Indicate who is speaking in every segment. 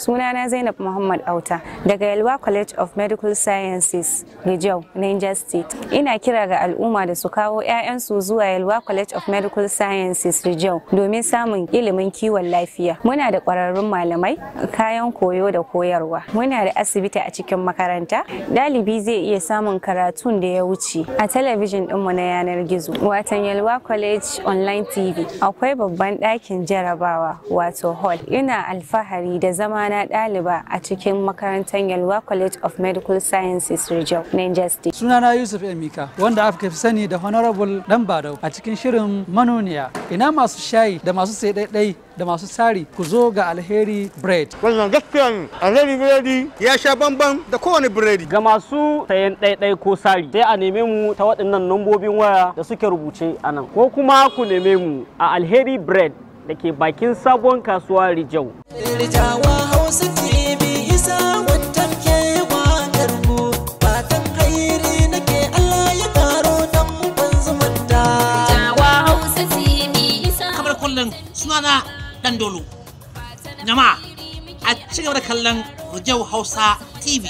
Speaker 1: Sunana Zainab Muhammad Auta daga Yalwa College of Medical Sciences, Rijau, Niger State. Ina kira ga al'umma da su kawo 'ya'yansu zuwa Yalwa College of Medical Sciences, Rijau domin samun ilimin kiwon lafiya. Muna da ƙwararrun malamai, kayan koyo da koyarwa. Muna da asibiti a cikin makaranta. Ɗalibi zai iya samun karatun da ya wuce a talabijin ɗinmu na yanar gizo, watan Yalwa College Online TV. Akwai babban ɗakin jarabawa, wato hall. Ina alfahari da zama na ɗaliba a cikin makarantar Yalwa College of Medical Sciences, Rijau, Niger State.
Speaker 2: Sunana Yusuf Emika, wanda aka fi sani da Honorable Dan Badau a cikin shirin Manuniya. Ina masu shayi da masu sai ɗaiɗai da masu sari, ku zo ga Alheri Bread.
Speaker 3: Wannan gaskiya ne, Alheri Biredi ya sha bamban da kowane biredi.
Speaker 4: Ga masu sayan ɗaiɗai ko sari, sai a neme mu ta waɗannan lambobin waya da suke rubuce a nan. Ko kuma ku neme mu a Alheri Bread da ke bakin sabon kasuwa, Rijau.
Speaker 5: Rijawa Hausa TV, isa wancan kewa karku, fatan hairi nake, Allah ya karo dan ban zumunta.
Speaker 6: Rijawa Hausa TV isa.
Speaker 7: Kamar kullum, sunana Dan Dolo. Jama'a, a ci gaba da kallon Rijau Hausa TV.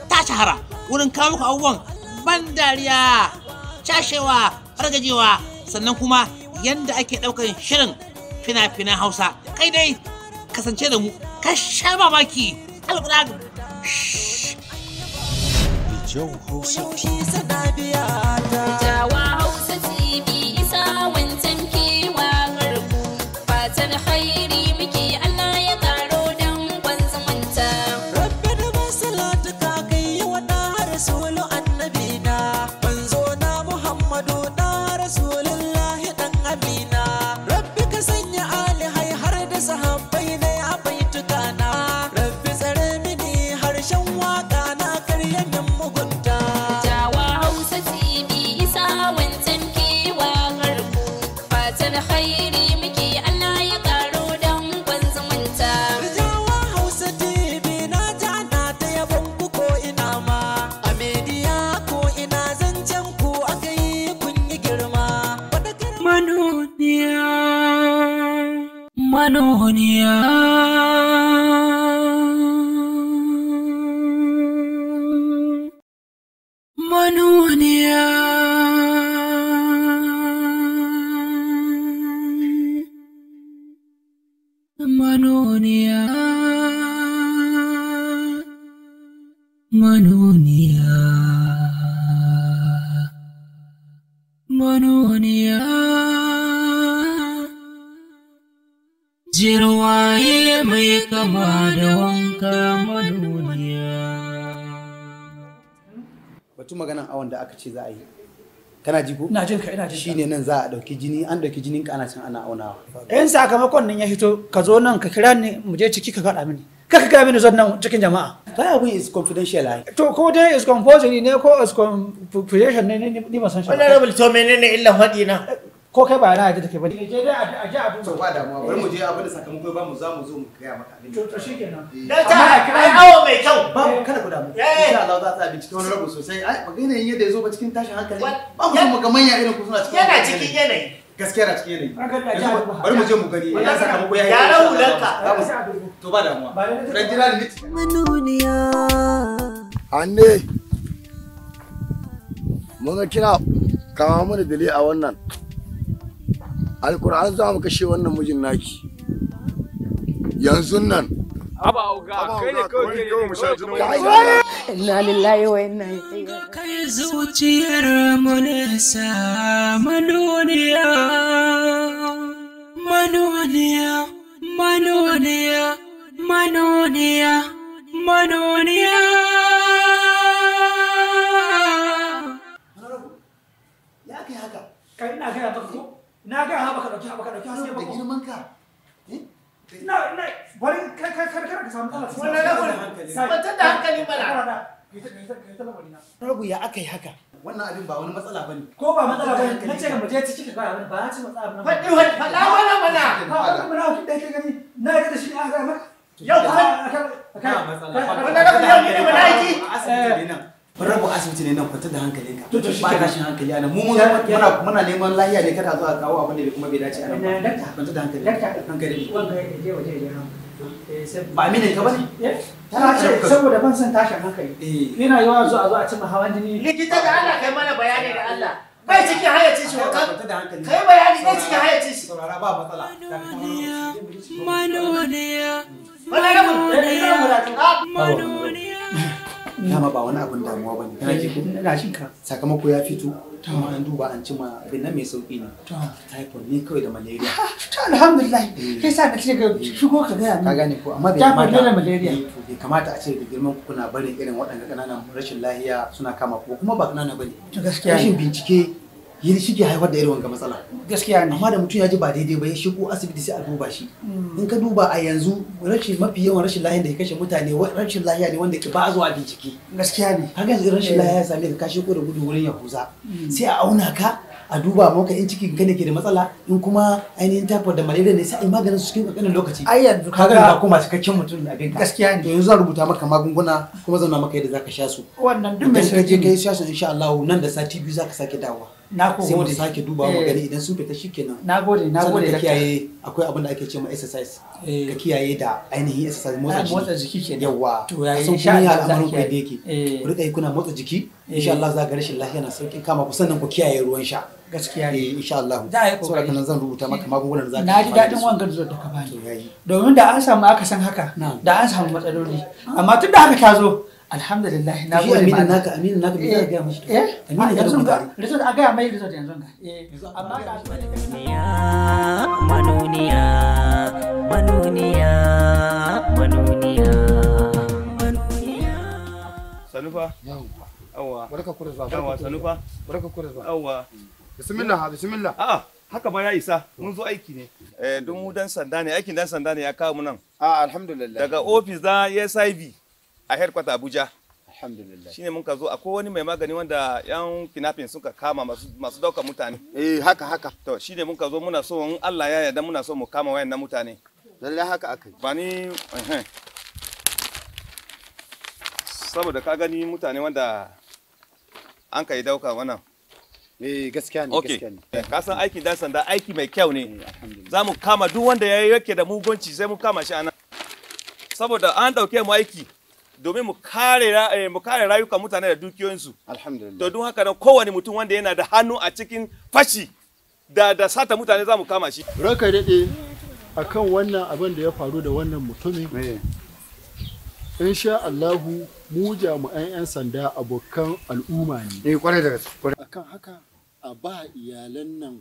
Speaker 7: Ta shahara wurin kawo muku abubuwan ban dariya, cashewa, fargajewa, sannan kuma yanda ake ɗaukar shirin fina-finan Hausa. Kai dai kasance da mu, ka sha mamaki. Alƙur'an.
Speaker 8: Rijau Hausa.
Speaker 5: Yaushe sana biya ta.
Speaker 6: Rijawa Hausa TV isa wancan kewa garku. Fatan khairi muke, Allah ya karo dan kwan zumunta.
Speaker 5: Rabbi da masalatuka kai yi wa ɗa Rasulu annabina, manzo na Muhammadu ɗa Rasulullahi ɗan Amina. Rabbi ka sanya alihai har da sahabbai na ya baituka na. Rabbi tsare mini harshen waka na, karya min mugunta.
Speaker 6: Rijawa Hausa TV isa wancan kewa garku. Fatan khairi muke, Allah ya karo dan kwan zumunta.
Speaker 5: Rijawa Hausa TV, na ji ana ta yabon ku ko ina ma. A media ko ina zancen ku aka yi, kun yi girma. Faɗakar
Speaker 9: Manuniya, manuniya, manuniya. Manuniya, manuniya, manuniya. Jirwaye mai kama da wanka, manuniya.
Speaker 10: Batun maganan awon da aka ce za a yi, kana ji ko?
Speaker 2: Ina jin ka, ina jin ka.
Speaker 10: Shine nan za a dauki jini, an dauki jinin ka, ana can ana aunawa.
Speaker 2: In sakamakon nan ya hito, ka zo nan ka kira ni, mu je ciki ka faɗa mini. Ka gaya mini zan nan cikin jama'a.
Speaker 10: Ta abun is confidential ai.
Speaker 2: To ko dai is compulsory ne ko is confidential ne, ni ban san shi ba.
Speaker 11: Honorable, to menene illan faɗi na?
Speaker 2: Ko kai ba na yadda take ba. Je dai a je a duba.
Speaker 10: To ba damuwa, bari mu je, abin da sakamako ya bamu za mu zo mu gaya maka abin.
Speaker 2: To shikenan.
Speaker 11: Dan ta ai awo mai kyau.
Speaker 10: Babu, kada ku damu. Insha Allah za a bincike wani rabu sosai. Ai ba ga yanayin yadda ya zo ba cikin tashin hankali. Ba mu so mu ga manya irin ku suna cikin
Speaker 11: Yana
Speaker 10: wannan
Speaker 11: cikin
Speaker 10: yanayi.
Speaker 11: yanayi.
Speaker 10: Gaskiya na cikin yanayi.
Speaker 2: Ranka da
Speaker 10: Yanzu bari mu je mu gani idan sakamako ya yi.
Speaker 11: Gyara
Speaker 10: Insha Allah
Speaker 11: hulanka.
Speaker 10: To ba damuwa. Dan jira ni.
Speaker 5: Manuniya.
Speaker 12: Anne, mun ga kina kawo mana dale a wannan. Alkur'an za mu kashe wannan mijin naki. Yanzu nan.
Speaker 13: Aba oga, kai ne kawai kai mu sha jinin.
Speaker 1: Inna lillahi wa inna ilaihi.
Speaker 9: Kai zuciyar mu nesa, manuniya, manuniya, manuniya, manuniya, manuniya.
Speaker 10: Ya kai haka.
Speaker 2: Kai, ina gaya maka ko? Na gaya maka baka dauki haske ba
Speaker 10: Da
Speaker 2: ko?
Speaker 10: girman ka.
Speaker 2: Ina bari kai kai kai ka samu matsala.
Speaker 11: Honorable, kwantar da hankali mana.
Speaker 2: Kai ta lamari na.
Speaker 10: Rabu, ya aka yi haka? Wannan abin ba wani matsala bane.
Speaker 2: Ko ba matsala ba ne, na ce ka mu je ciki ka gaya mini, ba na ce matsala ba.
Speaker 11: Faɗi wani faɗa mana mana.
Speaker 2: Ba wani munafiki da yake gani, na yarda da shi ne aka gaya maka.
Speaker 11: Yau
Speaker 2: Kai
Speaker 10: Ba matsala.
Speaker 11: Honorable, yau ni ne munafiki.
Speaker 10: A asibiti ne nan. Rabu asibiti ne nan, kwantar da hankalinka. Ba tashin hankali anan. Mu mun muna neman lahiya ne, kada zuwa kawo abin da kuma bai dace anan ba. Kwantar da hankali. Hankali.
Speaker 2: Wanga ya je waje ya
Speaker 10: Ba aminin ka bane?
Speaker 2: Ta ce saboda ban son tashin hankali. Yana yawa zuwa a zo a cimma hawan jini.
Speaker 11: Likita da Allah kai mana bayani da Allah. Bai cikin hayacin shi wakan. Kai bayani bai cikin hayacin shi.
Speaker 10: Saurara ba matsala.
Speaker 9: Manoniya.
Speaker 10: Manoniya. Dama ba wani abin damuwa bane. Kana ji ko?
Speaker 2: Ina jin ka.
Speaker 10: Sakamako ya fito. Kuma an duba an cima abin nan mai sauki ne. Typhoid ne kawai da malaria.
Speaker 2: To alhamdulillah. Kai sa na ce ka shigo ka gaya min.
Speaker 10: Ka gane ko, amma bai
Speaker 2: Typhoid
Speaker 10: kamata
Speaker 2: ne da malaria.
Speaker 10: Bai kamata a ce da girman ku kuna barin irin waɗanda ƙananan rashin lahiya suna kama ku, kuma ba ƙanana bane.
Speaker 2: To gaskiya ne.
Speaker 10: Rashin bincike yin shi ke haifar da irin wanga matsala.
Speaker 2: Gaskiya ne.
Speaker 10: Amma da mutum ya ji ba daidai ba ya shigo asibiti sai a duba shi. In ka duba a yanzu rashin mafi yawan rashin lahiyan da ke kashe mutane rashin lahiya ne wanda ke ba a zuwa bincike.
Speaker 2: Gaskiya ne.
Speaker 10: Kaga yanzu rashin lahiya ya same ka, ka shigo da gudu wurin Yahuza. Sai a auna ka, a duba maka in cikin ka ne ke da matsala, in kuma ainihin typhoid da malaria ne, sai a yi maganin su cikin ƙanƙanin lokaci.
Speaker 2: Ai yanzu
Speaker 10: kaga
Speaker 2: kaga
Speaker 10: ka koma cikakken mutum abin ka.
Speaker 2: Gaskiya ne.
Speaker 10: To yanzu zan rubuta maka magunguna kuma zan nuna maka yadda zaka sha su.
Speaker 2: Wannan duk mai
Speaker 10: Idan ka je
Speaker 2: sauki
Speaker 10: kai
Speaker 2: ne.
Speaker 10: sha su insha Allah nan da sati 2 zaka sake dawowa.
Speaker 2: Na ko
Speaker 10: Sai mu
Speaker 2: gode.
Speaker 10: sake dubawa mu gani idan sun fita shikenan.
Speaker 2: Na gode, na gode,
Speaker 10: Sannan ka
Speaker 2: dakta.
Speaker 10: kiyaye, akwai abin da ake ce ma exercise. Ka kiyaye da ainihin exercise, motsa jiki.
Speaker 2: Motsa jiki kenan.
Speaker 10: Yawwa.
Speaker 2: To yayi,
Speaker 10: San
Speaker 2: insha
Speaker 10: kuma ya
Speaker 2: Allah za a
Speaker 10: al'amarin ku yadda
Speaker 2: kiyaye.
Speaker 10: yake. Ku rika yi kuna motsa jiki. Insha Allah za ga rashin lafiya na sauƙin kama ku, sannan ku kiyaye ruwan sha.
Speaker 2: Gaskiya ne.
Speaker 10: Insha Allah.
Speaker 2: Za a yi
Speaker 10: Saboda
Speaker 2: kokari.
Speaker 10: haka nan zan rubuta maka magungunan da za ka
Speaker 2: Na ji
Speaker 10: amfani da
Speaker 2: daɗin
Speaker 10: su.
Speaker 2: wangan zuwa da ka bani. Domin da an samu akasin haka, da an samu matsaloli. Amma tun da haka ta zo, alhamdulillah na
Speaker 10: Shi
Speaker 2: gode ma
Speaker 10: aminin
Speaker 2: Allah.
Speaker 10: naka, aminin naka me za ka gaya mashi?
Speaker 2: Eh,
Speaker 10: Aminin ka
Speaker 2: yanzu
Speaker 10: da
Speaker 2: ga
Speaker 10: mutane.
Speaker 2: result, a gaya mai result yanzu ga. Amma da
Speaker 9: Manuniya, manuniya, manuniya.
Speaker 3: Sanufa. Yawwa.
Speaker 14: Barka ku da zuwa.
Speaker 3: Yawwa Sanufa.
Speaker 14: Barka ku da zuwa.
Speaker 3: Yawwa.
Speaker 14: Bismillah, bismillah.
Speaker 3: A'a, haka ba ya isa. Mun zo aiki ne. Eh, don mu dan sanda ne, aikin dan sanda ne ya kawo mu nan.
Speaker 14: A alhamdulillah.
Speaker 3: Daga ofis na SIV a headquarter Abuja.
Speaker 14: Alhamdulillah.
Speaker 3: Shine mun ka zo, akwai wani mai magani wanda yan kidnapping suka kama masu daukar mutane.
Speaker 14: Eh, haka haka.
Speaker 3: To shine mun ka zo, muna so in Allah ya yarda muna so mu kama wayannan mutane.
Speaker 14: Lallai haka aka yi.
Speaker 3: Ba ni eh. Saboda ka gani mutane wanda an ka yi dauka wannan.
Speaker 14: Eh, gaskiya ne,
Speaker 3: Okay.
Speaker 14: gaskiya ne.
Speaker 3: Ka san aikin dan sanda aiki mai kyau ne. Za mu kama duk wanda ya yake da mugunci, sai mu kama shi anan. Saboda an dauke mu aiki domin mu kare mu kare rayukan mutane da dukiyoyinsu.
Speaker 14: Alhamdulillah.
Speaker 3: To don haka nan kowane mutum wanda yana da hannu a cikin fashi da sata mutane za mu kama shi.
Speaker 15: Ranka daɗe, akan wannan abin da ya faru da wannan mutumin. Insha Allahu mu jami'an 'yan sanda abokan al'umma ne.
Speaker 14: Eh, kwarai da gaske.
Speaker 15: Akan haka a ba iyalan nan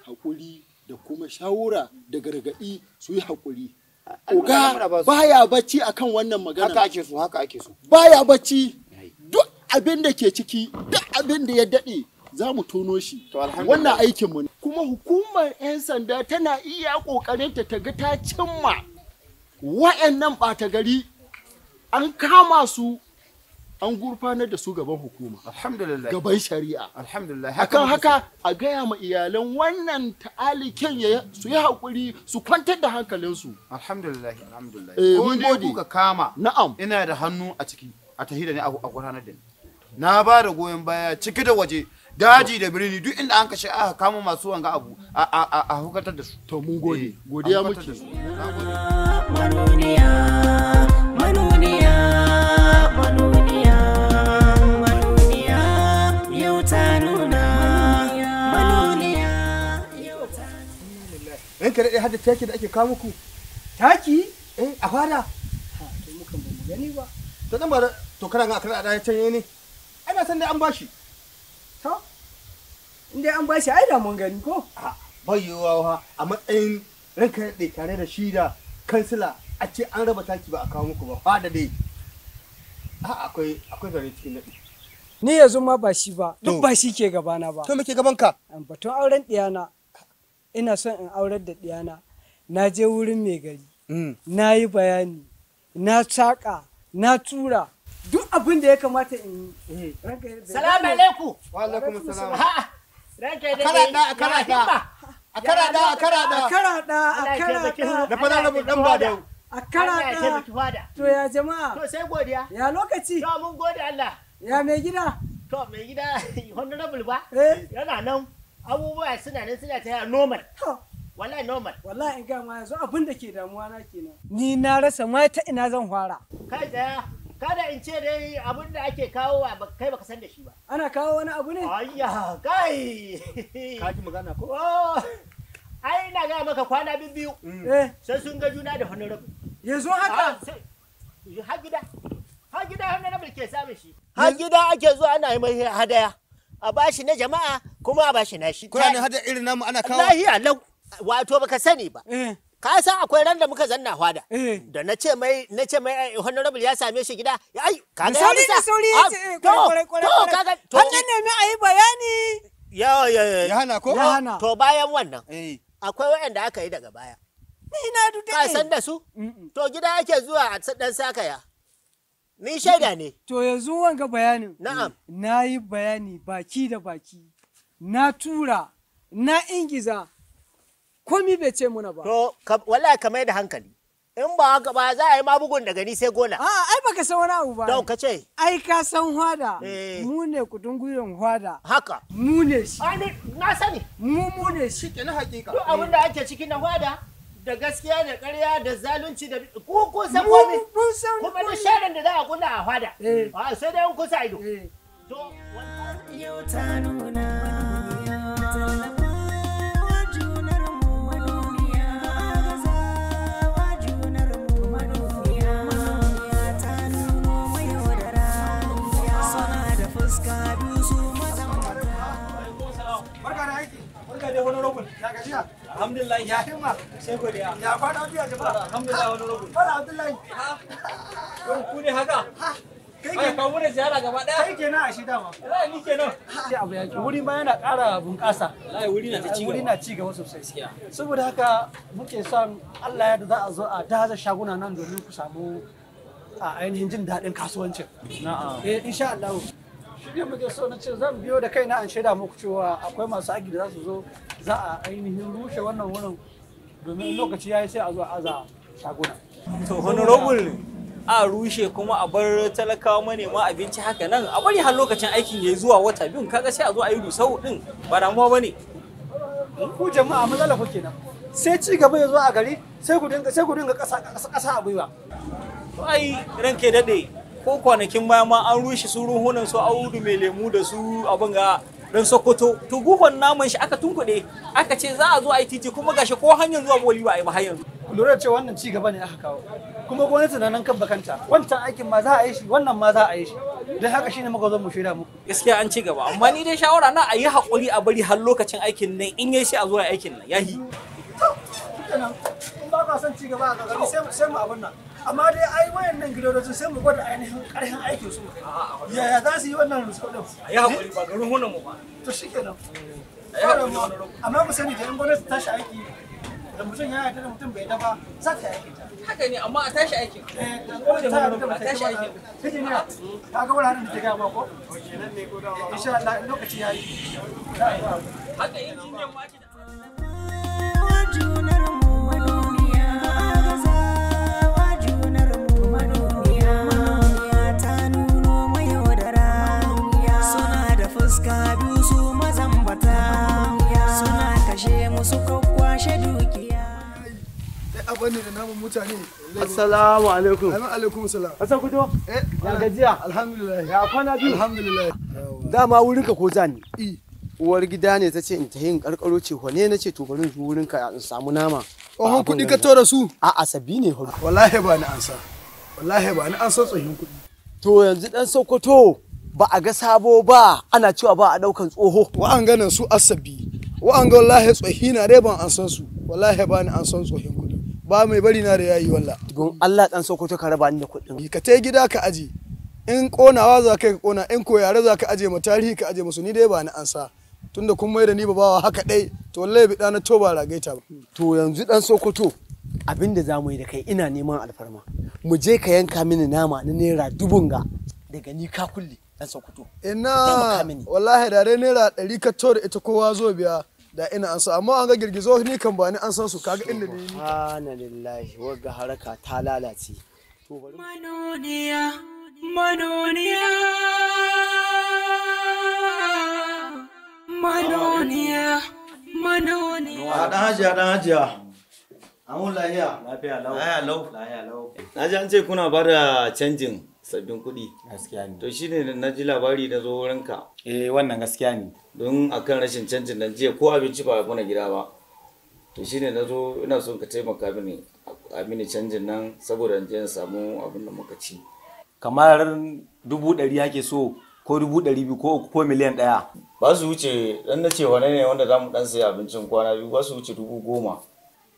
Speaker 15: haƙuri da kuma shawara da gargaɗi su yi haƙuri. Oga baya bacci akan wannan magana.
Speaker 14: Haka ake so, haka ake so.
Speaker 15: Baya bacci, duk abin da ke ciki, duk abin da ya daɗe za mu tono shi. Wannan aikinmu ne. Kuma hukumar 'yan sanda tana iya ƙoƙarinta ta ga ta cimma wa'annan ɓata gari, an kama su, an gurfanar da su gaban hukuma.
Speaker 14: Alhamdulillah.
Speaker 15: Gaban shari'a.
Speaker 14: Alhamdulillah.
Speaker 15: Akan haka a gaya ma iyalan wannan ta'alikin su yi haƙuri su kwantar da hankalinsu.
Speaker 14: Alhamdulillah, alhamdulillah.
Speaker 15: Eh,
Speaker 14: Ko
Speaker 15: mun
Speaker 14: dai
Speaker 15: gode.
Speaker 14: kuka kama.
Speaker 15: Na'am.
Speaker 14: Ina da hannu a ciki, a tahi da ni a gudanar da ni. Na ba da goyon baya ciki da waje, daji da birni, duk inda an kashe aka kama masu wanga abu a hukuntar da su.
Speaker 15: To mun gode. Godiya muke.
Speaker 9: Manuniya, manuniya, manuniya, manuniya, yau ta nuna, manuniya.
Speaker 16: Ranka daɗe, har da taki da ake kawo muku.
Speaker 17: Taki?
Speaker 16: Eh, a fada.
Speaker 17: To mukan ba mu gani ba.
Speaker 16: To dan ba to kana ga akara da ya canye ne. Ai na san dai an bashi.
Speaker 17: To, in dai an bashi ai da mun gani ko?
Speaker 16: Bai yiwuwa a matsayin ranka daɗe tare da shi da kansila a ce an raba taki ba a kawo muku ba. Fada dai. A akwai zare cikin naɗi.
Speaker 17: Ni yanzu ma ba shi ba, duk ba shi ke gabana ba.
Speaker 16: To me ke gaban ka?
Speaker 17: Batun auren ɗiyana, ina son in aurar da ɗiyana. Na je wurin mai gari, na yi bayani, na saƙa, na tura, duk abin da ya kamata in yi. Ranka ya daɗe.
Speaker 11: Salamu alaikum.
Speaker 16: Wa alaikum salam.
Speaker 11: Ranka ya daɗe.
Speaker 16: A karaɗa, a karaɗa. A karaɗa, a karaɗa.
Speaker 17: A karaɗa, a karaɗa.
Speaker 16: Da fada rabu ɗan ba da.
Speaker 17: A karaɗa. To ya jama'a.
Speaker 11: To sai godiya.
Speaker 17: Ya lokaci.
Speaker 11: To mun gode Allah.
Speaker 17: Ya mai gida?
Speaker 11: To mai gida honorable ba? Yana nan abubuwa suna nan suna ta normal. Wallahi normal.
Speaker 17: Wallahi in ga ma yanzu abin da ke damuwa na kenan. Ni na rasa ma ta ina zan fara.
Speaker 11: Kai tsaya. Kada in ce dai abin da ake kawo wa kai baka san da shi ba.
Speaker 17: Ana kawo wani abu ne?
Speaker 11: Ayya kai.
Speaker 16: Ka ji magana ko?
Speaker 11: Ai ina ga maka kwana biyu. Sai sun ga juna da honorable.
Speaker 17: Yanzu haka?
Speaker 11: Har gida. Har gida honorable ke samun shi. Har gida ake zuwa ana yi mai hadaya. A bashi na jama'a kuma a bashi na shi.
Speaker 16: Kuna ne hada irin namu ana kawo?
Speaker 11: Lahiya lau. Wato baka sani ba. Ka san akwai ran da muka zanna hwada. Da na ce mai honorable ya same shi gida. Ai kaga ya
Speaker 17: sauri da sauri ya ce kwarai kwarai
Speaker 11: to kaga to
Speaker 17: har na nemi a yi bayani.
Speaker 11: Ya ya
Speaker 16: ya hana ko?
Speaker 17: Ya hana.
Speaker 11: To bayan wannan. Akwai waɗanda aka yi daga baya.
Speaker 17: Ni na dude.
Speaker 11: Ka san da su? To gida ake zuwa a dan sakaya. Ni shaida ne.
Speaker 17: To yanzu wanga bayanin.
Speaker 11: Na'am.
Speaker 17: Na yi bayani baki da baki. Na tura, na ingiza. Komi bai ce muna ba.
Speaker 11: To wallahi ka mai da hankali. In ba haka ba za a yi ma bugun daga ni sai gola.
Speaker 17: A'a ai baka san wani abu ba.
Speaker 11: To ka ce.
Speaker 17: Ai ka san hwada. Mu ne kudin gwiwan hwada.
Speaker 11: Haka.
Speaker 17: Mu ne shi.
Speaker 11: Ai na sani.
Speaker 17: Mu ne shi.
Speaker 16: Kenan hakika.
Speaker 11: Duk abin da ake ciki na hwada. Da gaskiya da ƙarya da zalunci da ku kun san komai.
Speaker 17: Mun san
Speaker 11: kuma duk sharan da za a kula a hwada. A sai dai kun sa ido. To
Speaker 9: yau ta nuna tallafawa junar mu manuniya agazawa junar mu manuniya ta nuno mai wadara suna da fuska biyu su mazambata.
Speaker 10: Barka da aiki. Barka da honorable. Ya gajiya?
Speaker 2: Alhamdulillah.
Speaker 10: Ya himma.
Speaker 2: Sai godiya.
Speaker 10: Ya kwana biyu jama'a.
Speaker 2: Alhamdulillah honorable.
Speaker 10: Fara Abdullahi.
Speaker 2: Ku ne haka?
Speaker 10: Kai
Speaker 2: ke kawo mana ziyara gaba daya.
Speaker 10: Kai kenan a shi dama.
Speaker 2: Wallahi ni kenan.
Speaker 10: Sai abu ya wuri ma yana ƙara bunƙasa.
Speaker 2: Wallahi wuri na ta ci gaba.
Speaker 10: Wuri na ci gaba sosai. Saboda haka muke son Allah ya da za a zo a daza shaguna nan domin ku samu a ainihin jin daɗin kasuwancin.
Speaker 2: Na'am.
Speaker 10: Eh insha Allah. Shi ne muke so na ce zan biyo da kaina an shaida muku cewa akwai masu aiki da za su zo za a ainihin rushe wannan wurin domin lokaci ya yi sai a zo a aza shaguna.
Speaker 2: To honorable a rushe kuma a bar talakawa manema abinci haka nan a bari har lokacin aikin yayi zuwa wata biyun kaga sai a zo a yi rusau din ba damuwa bane.
Speaker 10: Ku jama'a matsala ku kenan. Sai ci gaba ya zo a gari sai ku dinga kasa kasa a gwiwa.
Speaker 2: To ai ranke dade ko kwanakin baya ma an rushe su ruhunan su audu mai lemu da su abin ga dan Sokoto to guhon naman shi aka tunkuɗe aka ce za a zo a yi titi kuma gashi ko hanyar zuwa boli ba a yi ba har yanzu.
Speaker 10: Ku lura cewa wannan ci gaba ne aka kawo. Kuma gwamnati na nan kan bakanta wancan aikin ma za a yi shi wannan ma za a yi shi don haka shine muka zo mu shaida muku.
Speaker 2: Gaskiya an ci gaba amma ni dai shawara na a yi haƙuri a bari har lokacin aikin nan in yayi sai a zo a aikin nan yahi.
Speaker 10: Kenan in ba ka son ci gaba a gari sai mu abun nan amma dai ai wayannan gidodocin sai mu gwada ainihin ƙarfin aikin su yaya za su yi wannan rusau din.
Speaker 2: A yi haƙuri ba garin hunan mu ba.
Speaker 10: To shikenan. Amma ku sani da in gwamnati ta tashi aiki da mutum ya yarda da mutum bai yarda ba za ta yi aikin ta.
Speaker 2: Haka ne amma a tashi aikin.
Speaker 10: A
Speaker 2: tashi aikin.
Speaker 10: Injiniya, ka ga wuraren da ke gaya ma ko? Insha Allah in lokaci ya yi.
Speaker 2: Haka injiniyan ma ake da.
Speaker 9: Junar mu manuniya agazawa junar mu manuniya ta nuno mai wadara suna da fuska biyu su mazambata suna kashe musu kwakwashe dukiya.
Speaker 12: Dai abin da namun mutane.
Speaker 16: Assalamu alaikum.
Speaker 12: Amin alaikum salam.
Speaker 16: Hassan Kuto? Ya gajiya?
Speaker 12: Alhamdulillah.
Speaker 16: Ya kwana biyu?
Speaker 12: Alhamdulillah.
Speaker 16: Dama wurinka ko zani? Uwar gida ne ta ce in tahi in karkaro ce wane na ce to bari in zo wurinka in samu nama.
Speaker 12: Tsohon kuɗi ka tora su?
Speaker 16: A'a sabbi ne horo.
Speaker 12: Wallahi ba ni ansa. Wallahi ba ni ansa tsohon kuɗi.
Speaker 16: To yanzu dan Sokoto ba a ga sabo ba ana cewa ba a daukan tsoho.
Speaker 12: Wa'an ganin su asabi. Wa'an ga wallahi tsohi na dai ban ansan su. Wallahi ba ni ansan tsohon kuɗi. Ba mai bari na da yayi walla.
Speaker 16: Don Allah dan Sokoto ka raba ni da kuɗin.
Speaker 12: Ka tai gida ka aje. In konawa za ka yi ka kona in ko yare za ka aje ma tarihi ka aje musu ni dai ba ni ansa. Tunda kun mai da ni ba bawa haka dai to wallahi bi ɗana to ba ragaita ba.
Speaker 16: To yanzu dan Sokoto abinda za mu yi da kai ina neman alfarma. Mu je ka yanka mini nama na naira dubun ga daga ni ka kulle dan Sokoto.
Speaker 12: Ina wallahi da dai naira 100 ka to da ita kowa zo biya da ina ansa amma an ga girgizo ni kan ba ni an san su kaga inda ni.
Speaker 16: Subhanallahi wagga haraka ta lalace.
Speaker 9: Manoniya, manoniya.
Speaker 18: A dan hajiya, dan hajiya. Amun lahiya.
Speaker 19: Lafiya lau.
Speaker 18: Lahiya lau.
Speaker 19: Lahiya lau.
Speaker 18: Na ji an ce kuna ba da canjin sabbin kuɗi.
Speaker 19: Gaskiya ne.
Speaker 18: To shine na ji labari na zo wurinka.
Speaker 19: Eh, wannan gaskiya ne.
Speaker 18: Don akan rashin canjin nan jiya ko abinci ba muna gida ba. To shine na zo ina son ka taimaka mini a mini canjin nan saboda in je in samu abin da muka ci.
Speaker 19: Kamar 100,000 ake so ko 200,000 ko 3 ko 1,000,000.
Speaker 18: Ba su wuce dan na ce wane ne wanda za mu dan sayi abincin kwana biyu, ba su wuce 10,000.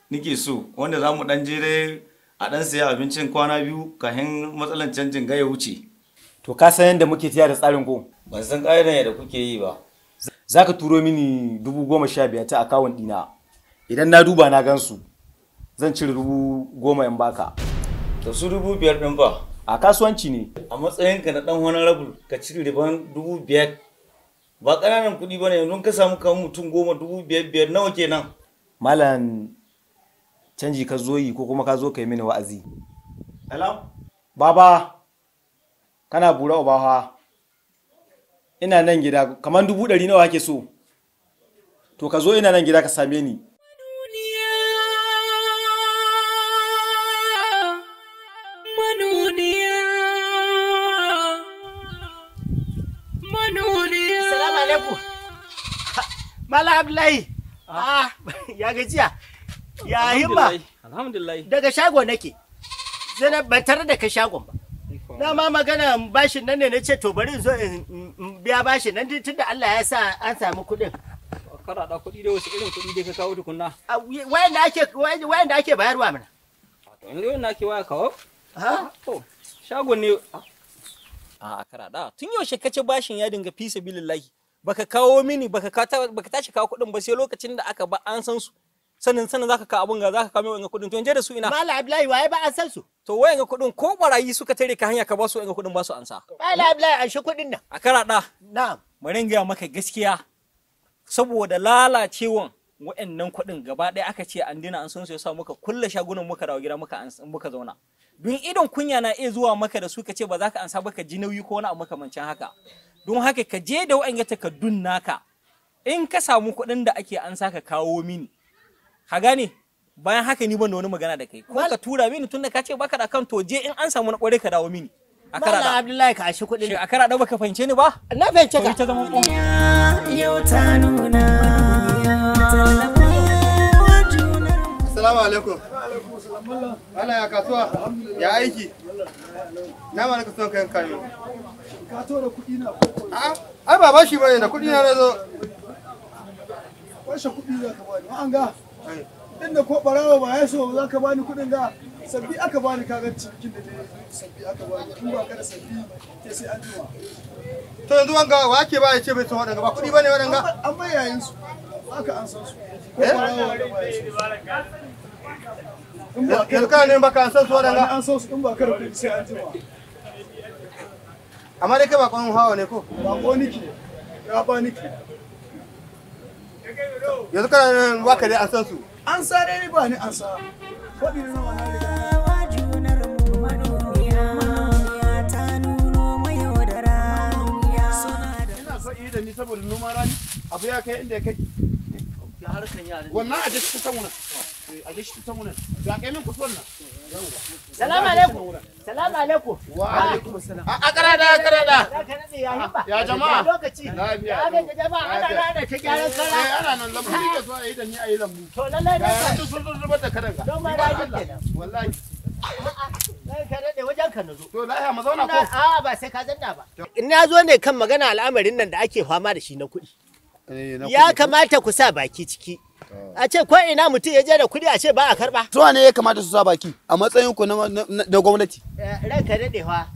Speaker 18: Nike so wanda za mu dan je dai a dan sayi abincin kwana biyu kafin matsalan canjin ga ya wuce.
Speaker 19: To ka san yadda muke tiya da tsarin ko?
Speaker 18: Ban san ƙa'idan yadda kuke yi ba.
Speaker 19: Za ka turo mini 15,000 ta akawun ɗina. Idan na duba na gansu, zan cire 10,000 in baka.
Speaker 18: To su 5,000 ɗin fa?
Speaker 19: A kasuwanci ne.
Speaker 18: A matsayinka na ɗan honorable ka cire riban 5,000. Ba ƙananan kuɗi ba ne, yanzu ka samu kamar mutum 10, 5,000 nawa kenan?
Speaker 19: Malam, canji ka zo yi ko kuma ka zo ka yi mini wa'azi?
Speaker 18: Hello?
Speaker 19: Baba, kana bura uba fa. Ina nan gida, kamar 100,000 nawa kake so? To ka zo ina nan gida ka same ni.
Speaker 11: Salamu alaikum. Malam Abdullahi. Ah, ya gajiya. Ya himma.
Speaker 2: Alhamdulillah.
Speaker 11: Daga shago nake. Sai na ban tarar da kai shagon ba. Na ma magana bashin nan ne na ce to bari in zo in biya bashin nan tunda Allah ya sa an samu kuɗin.
Speaker 2: Karaɗa kuɗi da wasu irin kuɗi dai ka kawo tukunna.
Speaker 11: Wayanda ake bayarwa mana.
Speaker 2: To yanzu wayanda ake waya kawo?
Speaker 11: Ha?
Speaker 2: To shagon ne. A karaɗa tun yaushe kace bashin ya dinga fi sabilillahi baka kawo mini baka tashi kawo kuɗin ba sai lokacin da aka ba an san su. Sannan zaka ka abun ga zaka kawo mai kuɗin to yanzu da su ina.
Speaker 11: Malam Abdullahi waye ba an san su?
Speaker 2: To wayan ga kuɗin ko barayi suka tare ka hanya ka ba su wayan ga kuɗin ba su ansa.
Speaker 11: Malam Abdullahi an shi kuɗin nan.
Speaker 2: A karaɗa.
Speaker 11: Na'am.
Speaker 2: Bari in gaya maka gaskiya saboda lalacewan wa'annan kuɗin gaba ɗaya aka ce an dina an san su yasa muka kulle shagunan muka dawo gida muka zauna. Don idon kunya na iya zuwa maka da su ka ce ba za ka ansa ba ka ji nauyi ko wani abu makamancin haka. Don haka ka je da wa'an takardun naka in ka samu kuɗin da ake ansa ka kawo mini. Ka gane? Bayan haka ni ban da wani magana da kai. Ko ka tura mini tunda ka ce baka da kan to je in an samu na ƙware ka dawo mini. A
Speaker 11: Malam
Speaker 2: karaɗa.
Speaker 11: Abdullahi ka ashi kuɗin
Speaker 2: Shin a karaɗa baka fahimce ni ba?
Speaker 11: Na fahimce ka.
Speaker 2: To ita zaman
Speaker 9: Yau ta nuna.
Speaker 16: Assalamu alaikum. Allah ya kasuwa, ya aiki. Na ma naka son kayan kayo.
Speaker 12: Ka to da kuɗi na
Speaker 16: A'a, ai ba bashi bane da kuɗi na nazo.
Speaker 12: Washe kuɗi za ka bani, ma'an ga. Inda ko ɓarawa ba ya so za ka bani kuɗin ga. Sabbi aka bani kaga cikin da dai sabbi aka bani. In ba ka da sabbi ke sai an jima.
Speaker 16: To yanzu wanga wa ake ba ya ce bai son waɗanga ba kuɗi bane waɗanga.
Speaker 12: An bai yayin su. Aka an san su. Ko ɓarawa wanda ba ya so. In ba ka
Speaker 16: Yanzu kana neman baka an san su waɗanga.
Speaker 12: An san su in ba ka da kuɗi sai an jima.
Speaker 16: Amma dai kai ba kwan hawa ne ko?
Speaker 12: Bako niki. Ya ba niki.
Speaker 16: Yanzu kana neman baka dai an san su.
Speaker 12: An sa dai ni ba ni an sa. Faɗi na nawa na riga.
Speaker 14: Ina so yi da ni saboda noman rani abu ya kai inda ya kai. Wannan a jishi ta wunan. A jishi ta wunan. Ga kai min kusuwan nan.
Speaker 11: Salamu alaikum. Salamu alaikum.
Speaker 14: Wa alaikum salam. A karada karada. Ya jama'a.
Speaker 11: Lokaci.
Speaker 14: Lafiya.
Speaker 11: Ya ga jama'a ana rana ta gyaran kara.
Speaker 14: Eh ana nan lambu ni ke so a yi da ni a yi lambu.
Speaker 11: To lallai
Speaker 14: Ga
Speaker 11: dai.
Speaker 14: yanzu sun zubar da kadan ga.
Speaker 11: Don ma rani kenan.
Speaker 14: Wallahi.
Speaker 11: Kai ka daɗe wajen ka nazo.
Speaker 14: To lafiya mu zauna ko?
Speaker 11: A'a ba sai ka zanna ba. Na zo ne kan magana al'amarin nan da ake fama da shi na kuɗi. Ya kamata ku sa baki ciki. A ce ko ina mutum ya je da kuɗi a ce ba a karɓa.
Speaker 14: Zuwa ne ya kamata su sa baki a matsayin ku na gwamnati.
Speaker 11: Ranka daɗe fa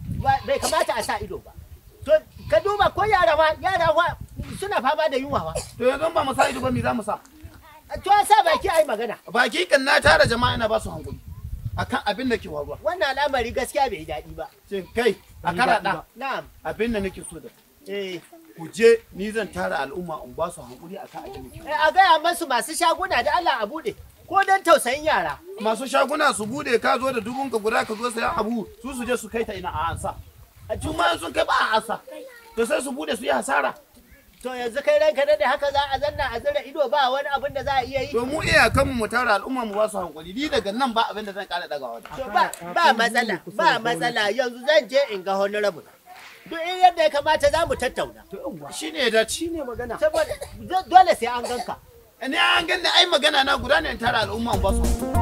Speaker 11: bai kamata a sa ido ba. To ka duba ko yara fa yara fa suna fama da yunwa fa.
Speaker 14: To yanzu ba mu sa ido ba me za mu sa?
Speaker 11: To a sa baki a yi magana.
Speaker 14: Baki kan na tara jama'a ina ba su hankali akan abin da ke faruwa.
Speaker 11: Wannan al'amari gaskiya bai yi daɗi ba.
Speaker 14: Shin kai a karaɗa.
Speaker 11: Na'am.
Speaker 14: Abin da nake so da
Speaker 11: Eh.
Speaker 14: ku je ni zan tara al'umma in ba su hankuri akan abin da ke.
Speaker 11: A gaya masu masu shaguna da Allah a buɗe ko don tausayin yara.
Speaker 14: Masu shaguna su bude ka zo da dubun ka guda ka zo sayan abu su su je su kai ta ina a ansa. Su ma sun kai ba a ansa. To sai su bude su yi hasara.
Speaker 11: To yanzu kai ranka dade haka za a zanna a zira ido ba wani abin da za a iya yi.
Speaker 14: To mu iyakan mu tara al'umma mu ba su hankali, ni daga nan ba abin da zan kara dagawa.
Speaker 11: To ba matsala, ba matsala, yanzu zan je in ga honorable. Duk in yadda ya kamata za mu tattauna.
Speaker 14: Shine ya dace.
Speaker 15: Shine magana.
Speaker 11: Saboda dole sai an ganka.
Speaker 14: Ni an ganni ai magana na guda ne in tara al'umma mu ba su hankali.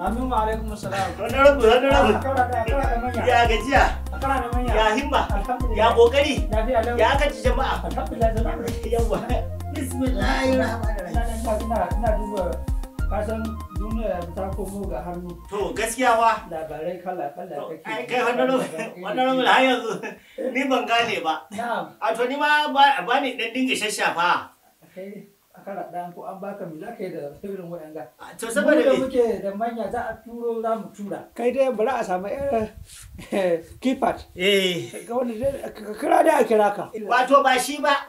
Speaker 10: Amin wa alaikum salam.
Speaker 11: Honorable, honorable. Ya gajiya. Ya himma. Ya kokari. Ya kaci jama'a. Yawwa. Bismillahirrahmanirrahim.
Speaker 10: Ina duba kasan duniya ta komo ga hannu.
Speaker 11: To gaskiya wa.
Speaker 10: Labarai kala kala kake.
Speaker 11: Ai kai honorable, honorable har yanzu ni ban gane ba.
Speaker 10: Na'am.
Speaker 11: A to ni ma ba ni dan dinga shashafa.
Speaker 10: Kai akara dan ko an baka mi zaka yi da irin waɗanga.
Speaker 11: To saboda
Speaker 10: me muke da manya za a turo za mu tura. Kai dai bari a samu keypad.
Speaker 11: Eh.
Speaker 10: Ga wanda ka kira dai a kira ka.
Speaker 11: Wato ba shi ba.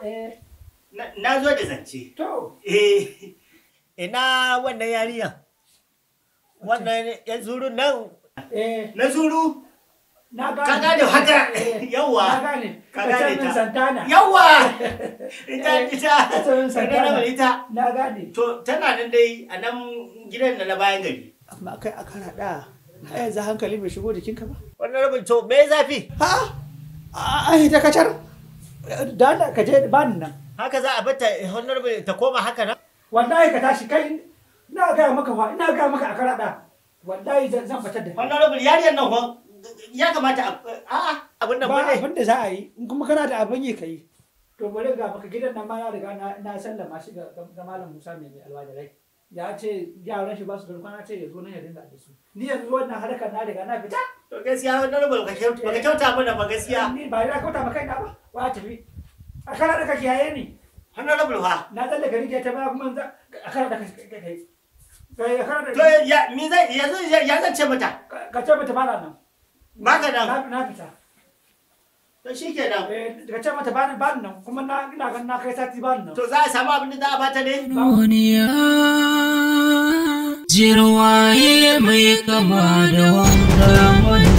Speaker 11: Na zo da zance.
Speaker 10: To.
Speaker 11: Eh. Ina wannan yarinya. Wannan yan zurun nan.
Speaker 10: Eh.
Speaker 11: Na zuru.
Speaker 10: Na gane.
Speaker 11: Ka gane haka. Yawwa.
Speaker 10: Na gane.
Speaker 11: Ka gane ta.
Speaker 10: Santana.
Speaker 11: Yawwa. Ita ita.
Speaker 10: Santana.
Speaker 11: Ita.
Speaker 10: Na gane.
Speaker 11: To tana nan dai a nan gidan na bayan gari.
Speaker 10: Amma kai aka raɗa har yanzu hankali bai shigo jikinka ba.
Speaker 11: Wannan rabin to me zafi?
Speaker 10: Ha? Ai ta kacar. Da Allah ka je ba ni nan.
Speaker 11: Haka za a bata honorable ta koma haka nan?
Speaker 10: Wallahi ka tashi kai ina ga maka fa ina ga maka aka raɗa. Wallahi zan fitar da.
Speaker 11: Honorable yariyar nan fa ya kamata a'a abin nan
Speaker 10: ba abin da za a yi in kuma kana da abin yi ka yi. To bari ga maka gidan nan ma na riga na sallama shi ga Malam Musa mai alwajirai. Ya ce yaran shi ba su garkwana ce ya zo nan ya dinga da su. Ni yanzu wannan harkar na riga na fita.
Speaker 11: To gaskiya wannan rubul ka baka kyauta mana ba gaskiya.
Speaker 10: Ni ba na kyauta maka ina ba. Wa tafi. A kana da ka kiyaye ni.
Speaker 11: Honorable fa.
Speaker 10: Na tsallaka rijiya ta baya kuma a kana da ka kai.
Speaker 11: To ya mi zai yanzu ya zan ce mata.
Speaker 10: Ka ce mata ba nan.
Speaker 11: Baka nan.
Speaker 10: Na fita.
Speaker 11: To shikenan.
Speaker 10: Eh ka ce mata ba nan kuma na ina ganin na kai sati ba nan.
Speaker 11: To za a samu abin da za a bata ne?
Speaker 5: Duniya jirwaye mai kama da wanka.